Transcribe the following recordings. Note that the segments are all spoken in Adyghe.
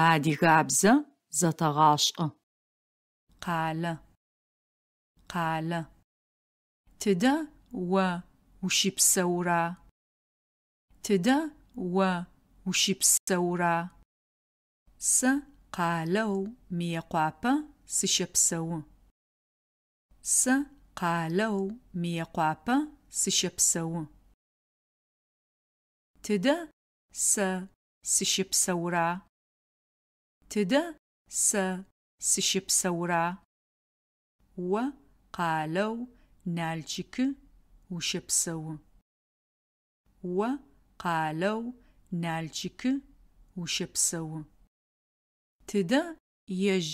Адыгабзэ зэтэгъашӏэ. Къалэ. Къалэ. Тыдэ о ущыпсэура? Тыдэ о ущыпсэура? Сэ къалэу Мыекъуапэ сыщэпсэу. Сэ къалэу Мыекъуапэ сыщэпсэу. Тыдэ сэ сыщыпсэура? Тыдэ сэ сыщыпсэура? О къалэу Налчыкы ущэпсэу. О къалэу Налчыкы ущэпсэу. Тыдэ ежь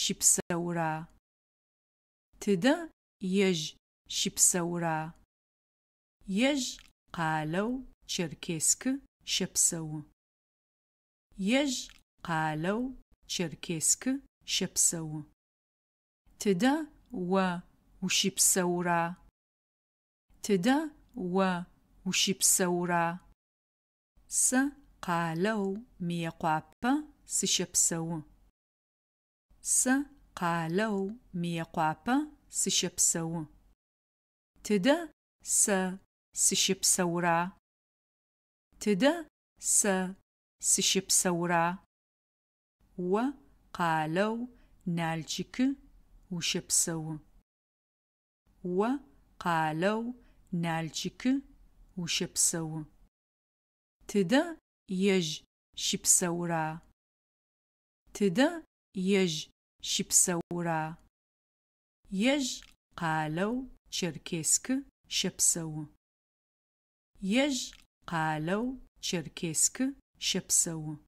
щыпсэура? Тыдэ ежь щыпсэура? Ежь къалэу Черкесскэ щэпсэу. Ежь къалэу Черкесскэ щэпсэу. Тыдэ о ущыпсэура? Тыдэ о ущыпсэура? Сэ къалэу Мыекъуапэ сыщэпсэу. Сэ къалэу Мыекъуапэ сыщэпсэу. Тыдэ сэ сыщыпсэура? Тыдэ сэ сыщыпсэура? О къалэу Налчыкы ущэпсэу. О къалэу Налчыкы ущэпсэу. Тыдэ ежь щыпсэура? Тыдэ ежь щыпсэура? Ежь къалэу Черкесскэ щэпсэу. Ежь къалэу Черкесскэ щэпсэу.